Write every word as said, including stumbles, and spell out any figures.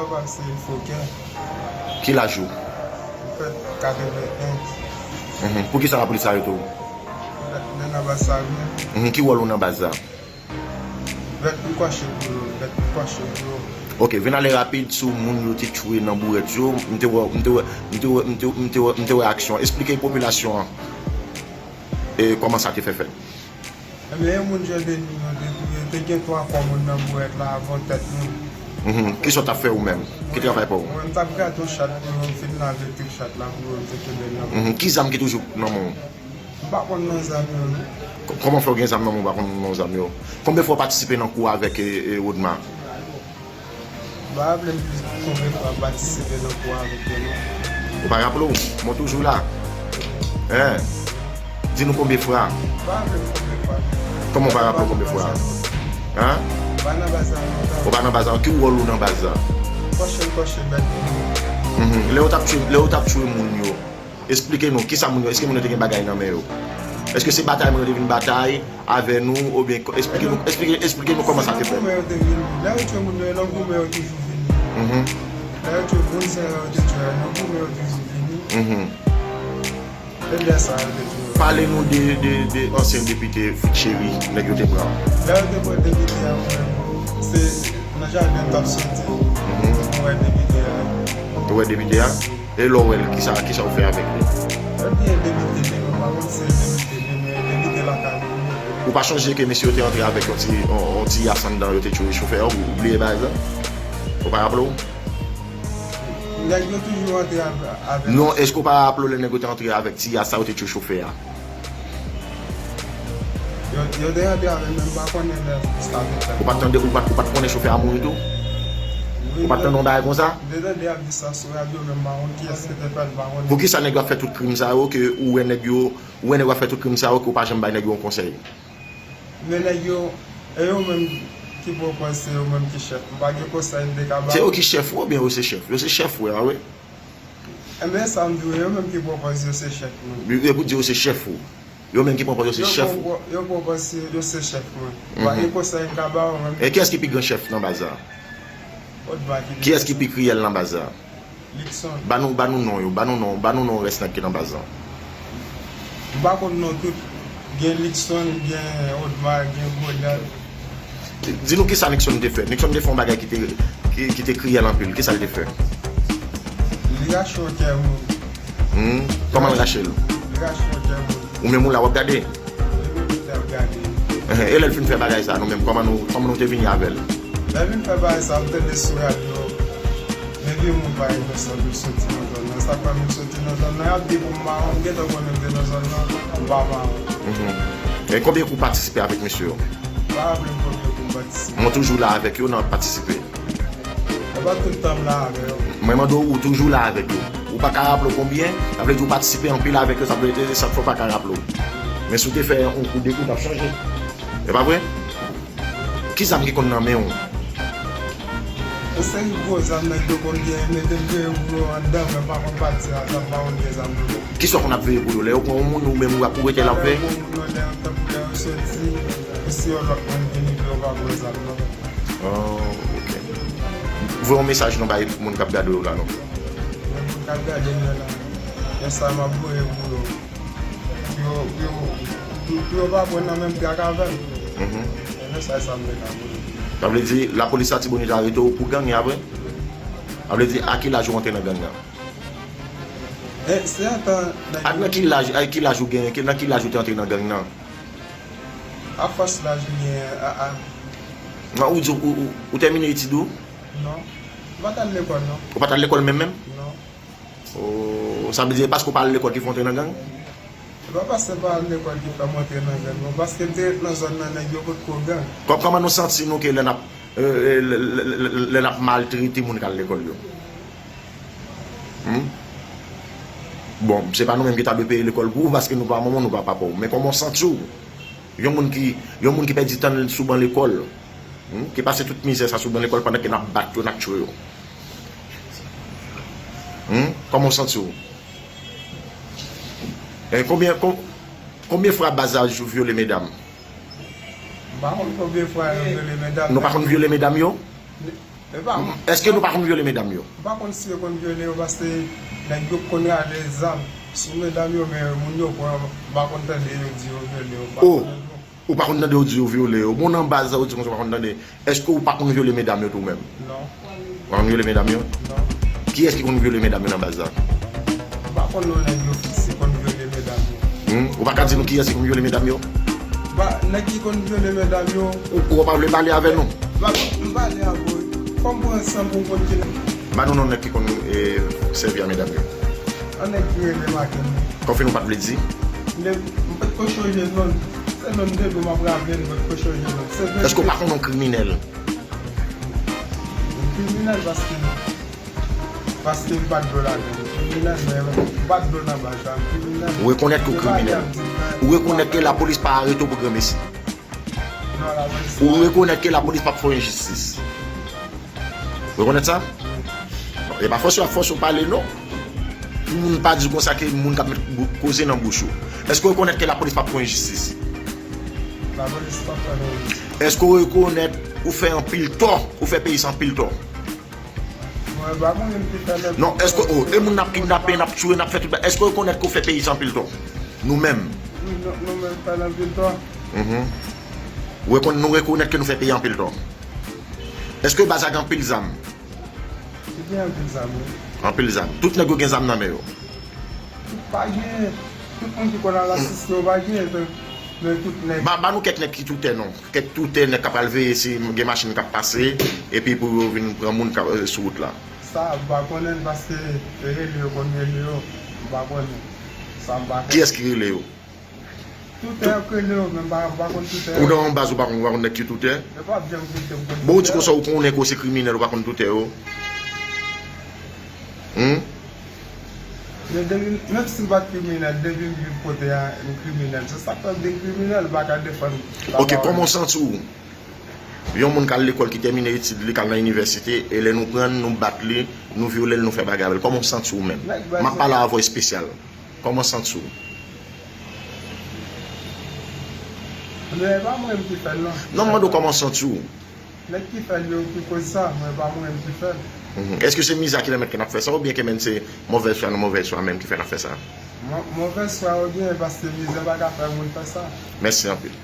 Papa se fokè. Ki laj ou? Mwen fèt katreven en. Mhm. Poukisa lapolis arete w? Lè, lè nan baz sa vre. Mhm. Ki wòl ou nan baz sa? Vèt m kwache pou yo, vèt m kwache pou yo. Ok, vin ale rapid sou moun yo te tchwe nan bourèt yo. M te wè, m te wè, m te wè, m te, m te wè, m te wè aksyon. Esplike popilasyon an e kòman sa te fè fèt. Ebyen, e moun Jòdani yo te touye, te gen twa kò moun nan bourèt la avan tèt moun. Mhm. Kisa w t ap fè ou menm? Ki travay pa w? Mwen, m t ap gade yon chat pou yo, m fin lave tout chat la pou yo, m te kenbe l nan men. Mhm. Ki zam ki toujou nan men w? M pa konn non zam yo, non. K-, kòman fè w gen zam nan men w, ou pa konn non zam yo? Konbyen fwa w patisipe nan kou avèk, e, e, Rodma? M pa raple m plis konbyen fwa m patisipe nan kou avèk yo, non. Ou pa raple w? Mwen toujou la. Hein? Di nou konbyen fwa. M pa raple m konbyen fwa. Kòman w pa raple w konbyen fwa? Hein? M pa nan baz la lontan. Ou pa nan baz la? Ki wòl ou nan baz la? Kòche, kòche bèt. Mhm. Lè yo t ap tchwe, lè yo t ap tchwe moun yo, esplike nou, kisa moun yo, èske moun yo te gen bagay nan men yo? Èske se batay moun yo te vin batay avè nou, oubyen kò-, esplike nou, esplike, esplike nou kòman sa te fèt? Nan goumen yo te vini. Lè yo tchwe moun yo, nan goumen yo toujou vini. Mhm. Lè yo tchwe moun sa yo te tchwe, nan goumen yo toujou vini. Mhm. E lè sa yo te tchwe yo. Pale nou de, de, de ansyen depite Fritz Chéry, nèg yo te pran. Lè yo te pran depite a, mwen, se nan jaden m t ap soti. Mhm. Mwen wè depite a. Ou wè depite a? E lè w wè l, kisa, kisa w fè avèk li? Ebyen, depite li, mwen pa konn si se depite li, men depite lakay li. Ou pa chonje ke mesye yo te antre avèk yon ti, yon, yon ti yas anndan, yo te tchwe chofè a, ou bliye bagay sa? Ou pa raple w? Nèg yo toujou antre avè-, avèk. Non, èske w pa raple w lè nèg yo te antre avèk ti yas sa, yo te tchwe chofè a? Yo, yo te antre avè l, men m pa konnen lè sa te fèt. Ou pa t tande, ou pa t, ou pa t konnen chofè a mouri tou? Wi, ou pa t tande yon bagay konsa? M te tande y ap di sa sou radyo, men m pa konn kiyès ki te fè l, m pa konnen. Poukisa nèg yo ap fè tout krim sa yo, ke ou wè nèg yo, ou wè nèg yo ap fè tout krim sa yo, ke ou pa janm bay nèg yo yon konsèy? Men nèg yo, e yo menm ki pran pòz, se yo menm ki chèf. M pa gen konsèy m te ka ba yo. Se yo ki chèf ou, oubyen yo se chèf? Yo se chèf ou, a wi. Ebyen, sa m di w, yo menm ki pran pòz yo se chèf mwen. Yo, yo pou di yo se chèf ou. Yo menm ki pran pòz yo se chèf ou. Yo pran pòz yo se chèf mwen. M pa gen konsèy m ka ba yo menm. E kiyès ki pi gran chèf nan baz la? Odma ki pi... Kiyès ki pi kriyèl nan baz la? Luckson. Ba nou, ba nou non yo, ba nou non, ba nou non rès nèg ki nan baz la. M pa konn non tout. Gen Luckson, gen Odma, gen Goliath. Di nou kisa Nixon te fè. Nixon te fè yon bagay ki te, ki, ki te kriyèl anpil. Kisa l te fè? Li rache yon kè moun. Hmm? Kòman l rache l? Li rache yon kè moun. Ou menm ou la w ap gade? Li menm li t ap gade. Ehe, e lè l fin fè bagay sa, nou menm, kòman nou, kòman nou te vini avè l? Lè l vin fè bagay sa, m tande sou radyo, men vye moun pa inosan pou l soti nan zòn nan. Sa k fè m soti nan zòn nan, y ap di pou m mawon, m gentan konnen m te nan zòn nan, m pa mawon. Mhm. E konbyen kou w patisipe avèk mesye yo? M pa raple m konbyen kou m patisipe. Mwen toujou la avèk yo nan patisipe. E pa tout tan m la avè yo. Mwen mande w, ou toujou la avèk yo. Ou pa ka raple w konbyen, sa vle di ou patisipe anpil avèk yo, sa vle di sa k fè w pa ka raple w. Men si w te fè yon kou, de kou, t ap chanje. E pa vre? Ki zam ki konn nan men w? Yon seri gwo zam nèg yo konn gen, mete m veye pou yo anndan, men m pa konn pati a, sa m pa konn gen zam yo. Kisa w konn ap veye pou yo? Lè yo pran yon moun, ou menm ou ap, ou rete la ap veye? Lè yo pran yon moun nan, lè yo, tankou lè yo soti, si yon lòt moun vini, pou yo pa pran zam nan. Ah, ok. Voye yon mesaj non bay moun k ap gade w la non. Men moun k ap gade m yo la, mesaj m ap voye pou yo. Pou yo, pou yo, pou, pou yo pa pran nan menm trak avè m. Mhm. Se mesaj sa m te ka voye. Sa vle di, lapolis Latibonit arete w pou gang, e apre? Sa vle di, a ki laj ou antre nan gang nan? E, se antan nèg... A nan ki laj, a ki laj ou gen, ki, nan ki laj ou te antre nan gang nan? Afòs laj m gen, a, a. Non, ou di ou, ou, ou tèmine etid ou? Non. M pa t al lekòl, non. Ou pa t al lekòl menm, menm? Non. Oh, sa vle di, e paske ou pa al lekòl ki fè w antre nan gang? E pa paske m pa al lekòl ki fè m antre nan gang, non. Paske m te ret nan zòn nan, nèg yo potko gang. Kò-, kòman nou santi nou ke lè n ap, e, e, lè, lè, lè, lè n ap maltrete moun k al lekòl yo? Hmm? Bon, se pa nou menm ki ta dwe peye lekòl pou ou, paske nou pa manman w, nou pa papa w. Men kòman w santi w? Yon moun ki, yon moun ki pèdi tan l sou ban lekòl, hmm, ki pase tout mizè sa sou ban lekòl pandan ke n ap bat yo, n ap tchwe yo. Hmm? Kòman w santi w? E konbyen, kon-, konbyen fwa baz la vyole medam? M pa konn konbyen fwa yo vyole medam. Nou pa konn vyole medam yo? E pa mwen. Èske nou pa konn vyole medam yo? M pa konn si yo konn vyole yo, paske nèg yo konn rale zam sou medam yo, men moun yo pran, m pa konn tande yo di yo vyole yo, m pa konnen non. Ou pa konn tande yo di yo vyole yo? Bon, nan baz la, ou di konsa ou pa konn tande. Èske ou pa konn vyole medam yo tou menm? Non. Ou pa konn vyole medam yo? Non. Kiyès ki konn vyole medam yo nan baz la? M pa konn non nèg yo fiks ki konn vyole medam yo. Hmm? Ou pa ka di nou kiyès ki konn vyole medam yo? Ba, nèg ki konn vyole medam yo. Ou, ou pa vle pale avè nou? Ba, m pale avè w. Fò m pran san pou m konn ki nèg. Ba nou non nèg ki konn, eh, sèvi a medam yo. An nèg ki rele Maken. Konfime ou pa t vle di? M pa t ko chonje non l. Se menm de do m ap raple l, m pa t ko chonje non l. Se vre. Èske w pa konn yon kriminèl? Yon kriminèl paske, paske m bat dlo ladan l. Kriminèl, men m bat dlo nan baz la, m kriminèl. Ou rekonèt ke w kriminèl. Ou rekonèt ke lapolis pa arete w pou granmesi. Non, lapolis pa. Ou rekonèt ke lapolis p ap fè w enjistis. Ou rekonèt sa? Bon, e pa fòse w ap fòse w pale non. Pou moun pa di konsa ke moun k ap met bou-, koze nan bouch ou. Èske w rekonèt ke lapolis p ap fè w enjistis? Lapolis p ap fè nou enjistis. Èske w rekonèt ou fè anpil tò, ou fè peyi sa anpil tò? Mwen pa konnen ki fè lòt. Non, èske, oh, e moun n ap kidnape, n ap tiye, n ap fè tout bagay, èske w rekonèt ke w fè peyi sa anpil tò? Nou menm. Wi, nou, nou menm fè l anpil tò. Mhm. Ou rekonn-, nou rekonèt ke nou fè peyi anpil tò. Èske baz la gen anpil zam? Li gen anpil zam, wi. Anpil zam. Tout nèg yo gen zam nan men yo? Tout pa gen. Tout moun ki konn al asiste yo pa gen, men, men tout nèg. Ba, ba nou kèk nèg ki toutè non. Kèk toutè nèg k ap al veye si gen machin k ap pase, epi pou yo vin pran moun k ap, eh, sou wout la. Sa, m pa konnen l paske rele yo konn rele yo, m pa konnen. Sa m pa konnen. Kiyès ki rele yo? Toutè yo k rele yo, men m pa, m pa konn toutè yo. Ou nan yon baz ou pa konn, ou pa konn nèg ki toutè? Yo p ap janm kite m konn toutè. Bon, ou di konsa ou konnen ke w se kriminèl, ou pa konn toutè yo? Hmm? Men depi, menm si m pa t kriminèl, depi m viv kote a, m kriminèl. Se sa k fè m vin kriminèl, m pa ka defann. Ok, kòman w santi w? Yon moun k al lekòl, ki tèmine etid li, k al nan inivèsite, e lè nou pran l, nou bat li, nou vyole l, nou fè bagay avè l. Kòman w santi w menm? M ap pale avè w espesyal. Kòman w santi w? Men e pa mwen menm ki fè l non. Non, m mande w kòman w santi w. Nèg ki fè l yo ki koz sa, men e pa mwen menm ki fè l. Mhm. Èske se mizè ki pèmèt ke n ap fè sa, oubyen ke menm se movèz fwa nan movèz fwa menm ki fè n ap fè sa? Mo-, movèz fwa oubyen paske mizè pa ka fè moun fè sa. Mèsi anpil.